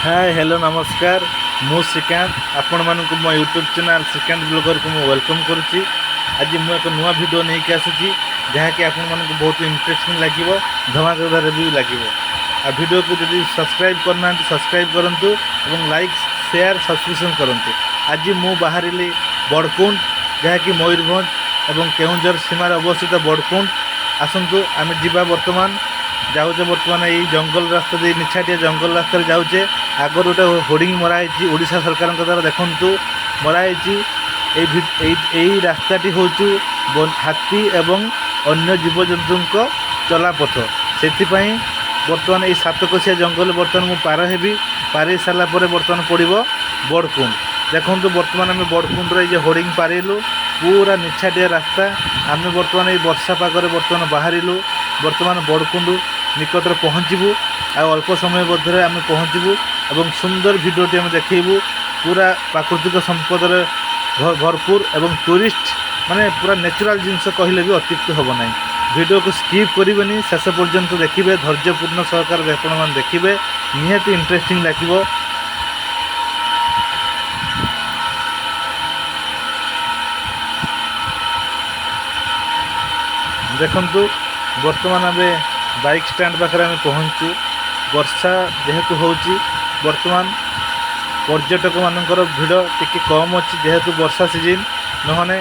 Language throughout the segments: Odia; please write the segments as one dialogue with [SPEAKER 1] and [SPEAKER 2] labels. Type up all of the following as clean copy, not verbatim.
[SPEAKER 1] ହାଏ, ହ୍ୟାଲୋ, ନମସ୍କାର। ମୁଁ ଶ୍ରୀକାନ୍ତ, ଆପଣମାନଙ୍କୁ ମୋ ୟୁଟ୍ୟୁବ୍ ଚ୍ୟାନେଲ୍ ଶ୍ରୀକାନ୍ତ ବ୍ଲଗରକୁ ମୁଁ welcome କରୁଛି। ଆଜି ମୁଁ ଏକ ନୂଆ ଭିଡ଼ିଓ ନେଇକି ଆସିଛି, ଯାହାକି ଆପଣମାନଙ୍କୁ ବହୁତ ଇଣ୍ଟରେଷ୍ଟିଂ ଲାଗିବ, ଧମାକାଦାର ବି ଲାଗିବ। ଆଉ ଭିଡ଼ିଓକୁ ଯଦି ସବସ୍କ୍ରାଇବ୍ କରିନାହାନ୍ତି, ସବସ୍କ୍ରାଇବ୍ କରନ୍ତୁ ଏବଂ ଲାଇକ୍, ସେୟାର, ସବସ୍କ୍ରିପସନ୍ କରନ୍ତୁ। ଆଜି ମୁଁ ବାହାରିଲି ବଡ଼କୁଣ୍ଡ, ଯାହାକି ମୟୂରଭଞ୍ଜ ଏବଂ କେଉଁଝର ସୀମାରେ ଅବସ୍ଥିତ ବଡ଼କୁଣ୍ଡ। ଆସନ୍ତୁ, ଆମେ ଯିବା। ବର୍ତ୍ତମାନ ଯାଉଛେ, ବର୍ତ୍ତମାନ ଏଇ ଜଙ୍ଗଲ ରାସ୍ତା ଦେଇ, ନିଛାଟିଆ ଜଙ୍ଗଲ ରାସ୍ତାରେ ଯାଉଛେ। ଆଗରୁ ଗୋଟେ ହୋର୍ଡ଼ିଂ ମରା ହେଇଛି ଓଡ଼ିଶା ସରକାରଙ୍କ ଦ୍ୱାରା, ଦେଖନ୍ତୁ ମରା ହେଇଛି। ଏଇ ରାସ୍ତାଟି ହେଉଛି ହାତୀ ଏବଂ ଅନ୍ୟ ଜୀବଜନ୍ତୁଙ୍କ ଚଲାପଥ। ସେଥିପାଇଁ ବର୍ତ୍ତମାନ ଏଇ ସାତକୋଶିଆ ଜଙ୍ଗଲ ବର୍ତ୍ତମାନ ମୁଁ ପାର ହେବି। ପାର ହେଇ ସାରିଲା ପରେ ବର୍ତ୍ତମାନ ପଡ଼ିବ ବଡ଼କୁଣ୍ଡ। ଦେଖନ୍ତୁ, ବର୍ତ୍ତମାନ ଆମେ ବଡ଼କୁଣ୍ଡର ଏଇ ଯେ ହୋର୍ଡ଼ିଂ ପାରିଲୁ। ପୁରା ନିଛାଟିଆ ରାସ୍ତା। ଆମେ ବର୍ତ୍ତମାନ ଏଇ ବର୍ଷା ପାଗରେ ବର୍ତ୍ତମାନ ବାହାରିଲୁ। ବର୍ତ୍ତମାନ ବଡ଼କୁଣ୍ଡ ନିକଟରେ ପହଞ୍ଚିବୁ, ଆଉ ଅଳ୍ପ ସମୟ ମଧ୍ୟରେ ଆମେ ପହଞ୍ଚିବୁ ଏବଂ ସୁନ୍ଦର ଭିଡ଼ିଓଟି ଆମେ ଦେଖେଇବୁ। ପୁରା ପ୍ରାକୃତିକ ସମ୍ପଦରେ ଭରପୁର ଏବଂ ଟୁରିଷ୍ଟ ମାନେ ପୁରା ନ୍ୟାଚୁରାଲ୍ ଜିନିଷ କହିଲେ ବି ଅତ୍ୟୁକ୍ତି ହେବ ନାହିଁ। ଭିଡ଼ିଓକୁ ସ୍କିପ୍ କରିବେନି, ଶେଷ ପର୍ଯ୍ୟନ୍ତ ଦେଖିବେ। ଧୈର୍ଯ୍ୟପୂର୍ଣ୍ଣ ସହକାରେ ଆପଣମାନେ ଦେଖିବେ, ନିହାତି ଇଣ୍ଟରେଷ୍ଟିଂ ଲାଗିବ। ଦେଖନ୍ତୁ, ବର୍ତ୍ତମାନ ଆମେ ବାଇକ୍ ଷ୍ଟାଣ୍ଡ ପାଖରେ ଆମେ ପହଞ୍ଚୁ। ବର୍ଷା ଯେହେତୁ ହେଉଛି, ବର୍ତ୍ତମାନ ପର୍ଯ୍ୟଟକମାନଙ୍କର ଭିଡ଼ ଟିକେ କମ୍ ଅଛି, ଯେହେତୁ ବର୍ଷା ସିଜିନ୍। ନହେଲେ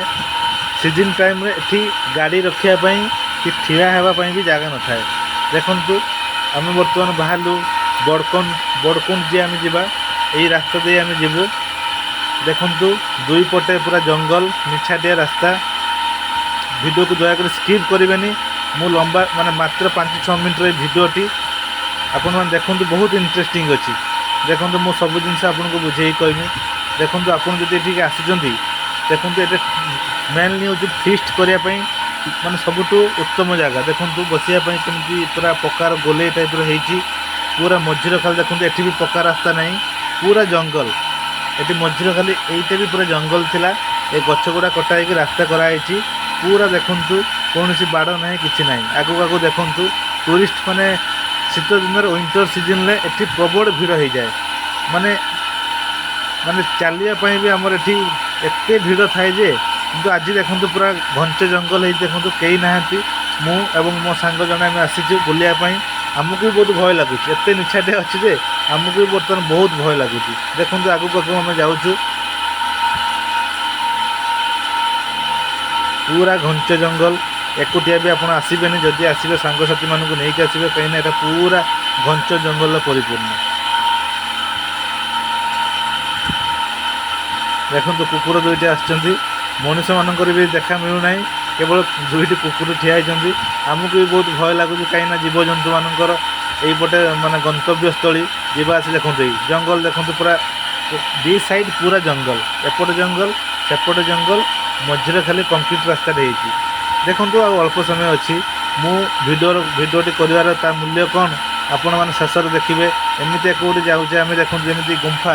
[SPEAKER 1] ସିଜିନ୍ ଟାଇମ୍ରେ ଏଠି ଗାଡ଼ି ରଖିବା ପାଇଁ କି ଠିଆ ହେବା ପାଇଁ ବି ଜାଗା ନଥାଏ। ଦେଖନ୍ତୁ, ଆମେ ବର୍ତ୍ତମାନ ବାହାରିଲୁ ବଡ଼କୁଣ୍ଡ। ବଡ଼କୁଣ୍ଡ ଯିଏ ଆମେ ଯିବା, ଏଇ ରାସ୍ତା ଦେଇ ଆମେ ଯିବୁ। ଦେଖନ୍ତୁ, ଦୁଇ ପଟେ ପୁରା ଜଙ୍ଗଲ, ନିଛାଟିଆ ରାସ୍ତା। ଭିଡ଼ିଓକୁ ଦୟାକରି ସ୍କିପ୍ କରିବେନି। ମୁଁ ଲମ୍ବା ମାନେ ମାତ୍ର 5-6 ମିନିଟ୍ର ଏଇ ଭିଡ଼ିଓଟି ଆପଣମାନେ ଦେଖନ୍ତୁ, ବହୁତ ଇଣ୍ଟରେଷ୍ଟିଂ ଅଛି। ଦେଖନ୍ତୁ, ମୁଁ ସବୁ ଜିନିଷ ଆପଣଙ୍କୁ ବୁଝେଇ କହିବି। ଦେଖନ୍ତୁ, ଆପଣ ଯଦି ଏଠିକି ଆସୁଛନ୍ତି, ଦେଖନ୍ତୁ, ଏଠି ମେନଲି ହେଉଛି ଫିଷ୍ଟ କରିବା ପାଇଁ ମାନେ ସବୁଠୁ ଉତ୍ତମ ଜାଗା। ଦେଖନ୍ତୁ, ବସିବା ପାଇଁ କେମିତି ପୁରା ପକ୍କାର ଗୋଲେଇ ଟାଇପ୍ର ହେଇଛି। ପୁରା ମଝିରେ ଖାଲି ଦେଖନ୍ତୁ, ଏଠି ବି ପକ୍କା ରାସ୍ତା ନାହିଁ, ପୁରା ଜଙ୍ଗଲ। ଏଠି ମଝିରେ ଖାଲି ଏଇଟା ବି ପୁରା ଜଙ୍ଗଲ ଥିଲା। ଏ ଗଛ ଗୁଡ଼ା କଟା ହେଇକି ରାସ୍ତା କରାହେଇଛି ପୁରା। ଦେଖନ୍ତୁ, କୌଣସି ବାଡ଼ ନାହିଁ, କିଛି ନାହିଁ। ଆଗକୁ ଆଗକୁ ଦେଖନ୍ତୁ, ଟୁରିଷ୍ଟ ମାନେ ଶୀତ ଦିନରେ, ୱିଣ୍ଟର ସିଜନରେ ଏଠି ପ୍ରବଳ ଭିଡ଼ ହେଇଯାଏ। ମାନେ ଚାଲିବା ପାଇଁ ବି ଆମର ଏଠି ଏତେ ଭିଡ଼ ଥାଏ ଯେ, କିନ୍ତୁ ଆଜି ଦେଖନ୍ତୁ, ପୁରା ଘଞ୍ଚ ଜଙ୍ଗଲ ହେଇଛି। ଦେଖନ୍ତୁ, କେହି ନାହାନ୍ତି। ମୁଁ ଏବଂ ମୋ ସାଙ୍ଗ ଜଣେ ଆମେ ଆସିଛୁ ବୁଲିବା ପାଇଁ। ଆମକୁ ବି ବହୁତ ଭୟ ଲାଗୁଛି। ଏତେ ନିଛାଟିଆ ଅଛି ଯେ ଆମକୁ ବି ବର୍ତ୍ତମାନ ବହୁତ ଭୟ ଲାଗୁଛି। ଦେଖନ୍ତୁ, ଆଗକୁ ଆଗକୁ ଆମେ ଯାଉଛୁ। ପୁରା ଘଞ୍ଚ ଜଙ୍ଗଲ। ଏକୁଟିଆ ବି ଆପଣ ଆସିବେନି। ଯଦି ଆସିବେ, ସାଙ୍ଗସାଥିମାନଙ୍କୁ ନେଇକି ଆସିବେ, କାହିଁକିନା ଏଇଟା ପୁରା ଘଞ୍ଚ ଜଙ୍ଗଲରେ ପରିପୂର୍ଣ୍ଣ। ଦେଖନ୍ତୁ, କୁକୁର ଦୁଇଟି ଆସିଛନ୍ତି। ମଣିଷମାନଙ୍କର ବି ଦେଖା ମିଳୁନାହିଁ, କେବଳ ଦୁଇଟି କୁକୁର ଠିଆ ହେଇଛନ୍ତି। ଆମକୁ ବି ବହୁତ ଭୟ ଲାଗୁଛି, କାହିଁକିନା ଜୀବଜନ୍ତୁମାନଙ୍କର ଏଇପଟେ ମାନେ ଗନ୍ତବ୍ୟସ୍ଥଳୀ ଯିବା ଆସି। ଦେଖନ୍ତୁ, ଏଇ ଜଙ୍ଗଲ ଦେଖନ୍ତୁ, ପୁରା ଦି ସାଇଡ଼୍ ପୁରା ଜଙ୍ଗଲ। ଏପଟେ ଜଙ୍ଗଲ, ସେପଟେ ଜଙ୍ଗଲ, ମଝିରେ ଖାଲି କଂକ୍ରିଟ୍ ରାସ୍ତାଟେ ହେଇଛି। ଦେଖନ୍ତୁ, ଆଉ ଅଳ୍ପ ସମୟ ଅଛି। ମୁଁ ଭିଡ଼ିଓଟି କରିବାର ତା ମୂଲ୍ୟ କ'ଣ, ଆପଣମାନେ ଶେଷରେ ଦେଖିବେ। ଏମିତି କେଉଁଠି ଯାଉଛେ ଆମେ, ଦେଖନ୍ତୁ, ଯେମିତି ଗୁମ୍ଫା,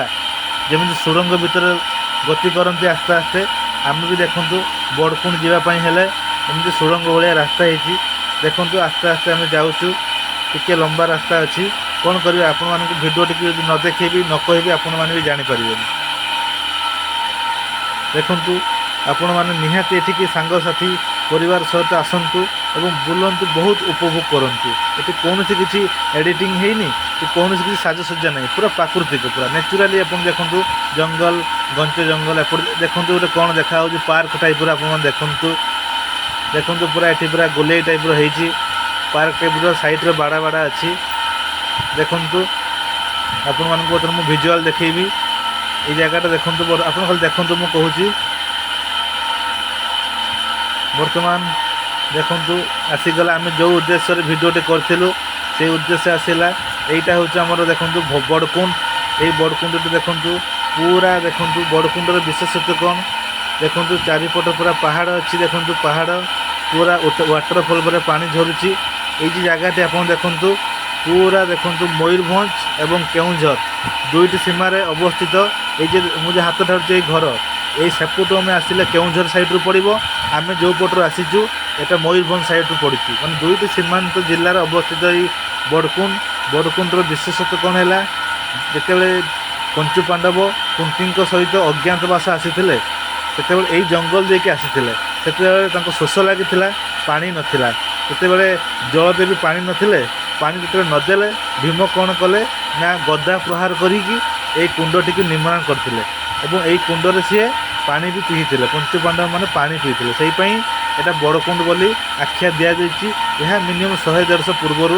[SPEAKER 1] ଯେମିତି ସୁଡ଼ଙ୍ଗ ଭିତରେ ଗତି କରନ୍ତି ଆସ୍ତେ ଆସ୍ତେ, ଆମେ ବି ଦେଖନ୍ତୁ, ବଡ଼କୁଣ୍ଡ ଯିବା ପାଇଁ ହେଲେ ଏମିତି ସୁଡ଼ଙ୍ଗ ଭଳିଆ ରାସ୍ତା ହେଇଛି। ଦେଖନ୍ତୁ, ଆସ୍ତେ ଆସ୍ତେ ଆମେ ଯାଉଛୁ। ଟିକେ ଲମ୍ବା ରାସ୍ତା ଅଛି। କ'ଣ କରିବେ, ଆପଣମାନଙ୍କୁ ଭିଡ଼ିଓ ଟିକେ ଯଦି ନ ଦେଖେଇବି, ନ କହିବି, ଆପଣମାନେ ବି ଜାଣିପାରିବେନି। ଦେଖନ୍ତୁ, ଆପଣମାନେ ନିହାତି ଏଠିକି ସାଙ୍ଗସାଥି ପରିବାର ସହିତ ଆସନ୍ତୁ ଏବଂ ବୁଲନ୍ତୁ, ବହୁତ ଉପଭୋଗ କରନ୍ତୁ। ଏଠି କୌଣସି କିଛି ଏଡ଼ିଟିଂ ହେଇନି କି କୌଣସି କିଛି ସାଜସଜ୍ଜା ନାହିଁ। ପୁରା ପ୍ରାକୃତିକ, ପୁରା ନ୍ୟାଚୁରାଲି। ଆପଣ ଦେଖନ୍ତୁ, ଜଙ୍ଗଲ, ଘଞ୍ଚ ଜଙ୍ଗଲ। ଏପଟେ ଦେଖନ୍ତୁ, ଗୋଟେ କ'ଣ ଦେଖାହେଉଛି ପାର୍କ ଟାଇପ୍ର। ଆପଣମାନେ ଦେଖନ୍ତୁ, ଦେଖନ୍ତୁ, ପୁରା ଏଠି ପୁରା ଗୋଲେଇ ଟାଇପ୍ର ହେଇଛି, ପାର୍କ ଟାଇପ୍ର। ସାଇଡ଼୍ରେ ବାଡ଼ା ବାଡ଼ା ଅଛି। ଦେଖନ୍ତୁ, ଆପଣମାନଙ୍କୁ ବର୍ତ୍ତମାନ ମୁଁ ଭିଜୁଆଲ୍ ଦେଖେଇବି। ଏଇ ଜାଗାଟା ଦେଖନ୍ତୁ, ଆପଣ ଖାଲି ଦେଖନ୍ତୁ, ମୁଁ କହୁଛି। ବର୍ତ୍ତମାନ ଦେଖନ୍ତୁ, ଆସିଗଲା। ଆମେ ଯେଉଁ ଉଦ୍ଦେଶ୍ୟରେ ଭିଡ଼ିଓଟି କରିଥିଲୁ, ସେଇ ଉଦ୍ଦେଶ୍ୟ ଆସିଲା। ଏଇଟା ହେଉଛି ଆମର, ଦେଖନ୍ତୁ, ବଡ଼କୁଣ୍ଡ। ଏଇ ବଡ଼କୁଣ୍ଡଟି ଦେଖନ୍ତୁ, ପୁରା ଦେଖନ୍ତୁ। ବଡ଼କୁଣ୍ଡର ବିଶେଷତ୍ୱ କ'ଣ ଦେଖନ୍ତୁ। ଚାରିପଟ ପୁରା ପାହାଡ଼ ଅଛି। ଦେଖନ୍ତୁ, ପାହାଡ଼ ପୁରା ୱାଟରଫଲ୍ ପରେ ପାଣି ଝରୁଛି। ଏଇ ଯେ ଜାଗାଟି ଆପଣ ଦେଖନ୍ତୁ, ପୁରା ଦେଖନ୍ତୁ, ମୟୂରଭଞ୍ଜ ଏବଂ କେଉଁଝର ଦୁଇଟି ସୀମାରେ ଅବସ୍ଥିତ। ଏଇ ଯେ ମୁଁ ଯେ ହାତ ଠାରୁଛି, ଏଇ ଘର ଏଇ ସେପଟୁ ଆମେ ଆସିଲେ କେଉଁଝର ସାଇଡ଼ରୁ ପଡ଼ିବ। ଆମେ ଯେଉଁ ପଟରୁ ଆସିଛୁ, ଏଇଟା ମୟୂରଭଞ୍ଜ ସାଇଡ଼ରୁ ପଡ଼ିଛି। ମାନେ ଦୁଇଟି ସୀମାନ୍ତ ଜିଲ୍ଲାରେ ଅବସ୍ଥିତ ଏଇ ବଡ଼କୁଣ୍ଡ। ବଡ଼କୁଣ୍ଡର ବିଶେଷତ୍ୱ କ'ଣ ହେଲା? ଯେତେବେଳେ ପଞ୍ଚୁ ପାଣ୍ଡବ କୁନ୍ତୀଙ୍କ ସହିତ ଅଜ୍ଞାତବାସ ଆସିଥିଲେ, ସେତେବେଳେ ଏଇ ଜଙ୍ଗଲ ଦେଇକି ଆସିଥିଲେ। ସେତେବେଳେ ତାଙ୍କୁ ଶୋଷ ଲାଗିଥିଲା, ପାଣି ନଥିଲା। ସେତେବେଳେ ଜଳଦେବୀ ପାଣି ନଥିଲେ। ପାଣି ଯେତେବେଳେ ନଦେଲେ, ଭୀମ କ'ଣ କଲେ ନା ଗଦା ପ୍ରହାର କରିକି ଏଇ କୁଣ୍ଡଟିକୁ ନିର୍ମାଣ କରିଥିଲେ ଏବଂ ଏଇ କୁଣ୍ଡରେ ସିଏ ପାଣି ବି ପିଇଥିଲେ। ପଞ୍ଚୁ ପାଣ୍ଡବ ମାନେ ପାଣି ପିଇଥିଲେ। ସେଇ ପାଇଁ ଏଇଟା ବଡ଼କୁଣ୍ଡ ବୋଲି ଆଖ୍ୟା ଦିଆଯାଇଛି। ଏହା ମିନିମମ୍ 100-150 ପୂର୍ବରୁ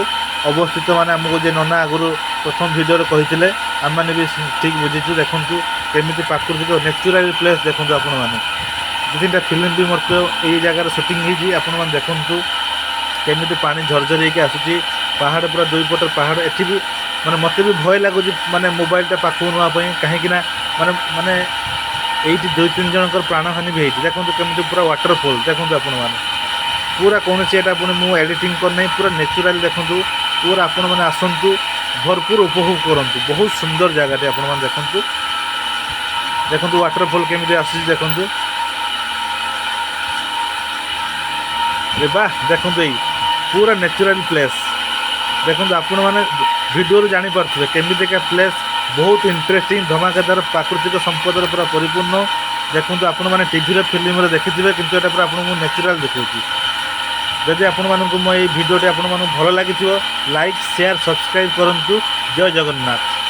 [SPEAKER 1] ଅବସ୍ଥିତ। ମାନେ ଆମକୁ ଯେ ନନା ଆଗରୁ ପ୍ରଥମ ଭିଡ଼ିଓରେ କହିଥିଲେ, ଆମେମାନେ ବି ଠିକ୍ ବୁଝିଛୁ। ଦେଖନ୍ତୁ କେମିତି ପ୍ରାକୃତିକ ନ୍ୟାଚୁରାଲ ପ୍ଲେସ୍। ଦେଖନ୍ତୁ ଆପଣମାନେ, ଦୁଇ ତିନିଟା ଫିଲ୍ମ ବି ମଧ୍ୟ ଏଇ ଜାଗାରେ ସୁଟିଂ ହେଇଛି। ଆପଣମାନେ ଦେଖନ୍ତୁ କେମିତି ପାଣି ଝରଝରି ହେଇକି ଆସୁଛି ପାହାଡ଼, ପୁରା ଦୁଇ ପଟରେ ପାହାଡ଼। ଏଠି ବି ମାନେ ମୋତେ ବି ଭୟ ଲାଗୁଛି ମାନେ ମୋବାଇଲଟା ପାଖକୁ ନେବା ପାଇଁ, କାହିଁକି ନା ମାନେ ମାନେ ଏଇଠି ଦୁଇ ତିନି ଜଣଙ୍କର ପ୍ରାଣହାନି ବି ହେଇଛି। ଦେଖନ୍ତୁ କେମିତି ପୁରା ୱାଟରଫଲ୍। ଦେଖନ୍ତୁ ଆପଣମାନେ, ପୁରା କୌଣସି ଏଇଟା ପୁଣି ମୁଁ ଏଡ଼ିଟିଂ କରିନାହିଁ, ପୁରା ନ୍ୟାଚୁରାଲି। ଦେଖନ୍ତୁ ପୁରା, ଆପଣମାନେ ଆସନ୍ତୁ, ଭରପୁର ଉପଭୋଗ କରନ୍ତୁ। ବହୁତ ସୁନ୍ଦର ଜାଗାଟି। ଆପଣମାନେ ଦେଖନ୍ତୁ, ଦେଖନ୍ତୁ ୱାଟରଫଲ୍ କେମିତି ଆସୁଛି ଦେଖନ୍ତୁ। ରେ ବାহ, ଦେଖନ୍ତୁ ଏଇ ପୁରା ନ୍ୟାଚୁରାଲ ପ୍ଲେସ୍। ଦେଖନ୍ତୁ, ଆପଣମାନେ ଭିଡ଼ିଓରୁ ଜାଣିପାରୁଥିବେ କେମିତିକା ପ୍ଲେସ୍। ବହୁତ ଇଣ୍ଟରେଷ୍ଟିଂ, ଧମାକାଦାର, ପ୍ରାକୃତିକ ସମ୍ପଦରେ ପୁରା ପରିପୂର୍ଣ୍ଣ। ଦେଖନ୍ତୁ, ଆପଣମାନେ ଟିଭିରେ ଫିଲ୍ମରେ ଦେଖିଥିବେ, କିନ୍ତୁ ଏଇଟା ପୁରା ଆପଣଙ୍କୁ ନ୍ୟାଚୁରାଲ ଦେଖାଉଛି। ଯଦି ଆପଣମାନଙ୍କୁ ମୋ ଏଇ ଭିଡ଼ିଓଟି ଆପଣମାନଙ୍କୁ ଭଲ ଲାଗିଥିବ, ଲାଇକ୍, ସେୟାର, ସବସ୍କ୍ରାଇବ୍ କରନ୍ତୁ। ଜୟ ଜଗନ୍ନାଥ।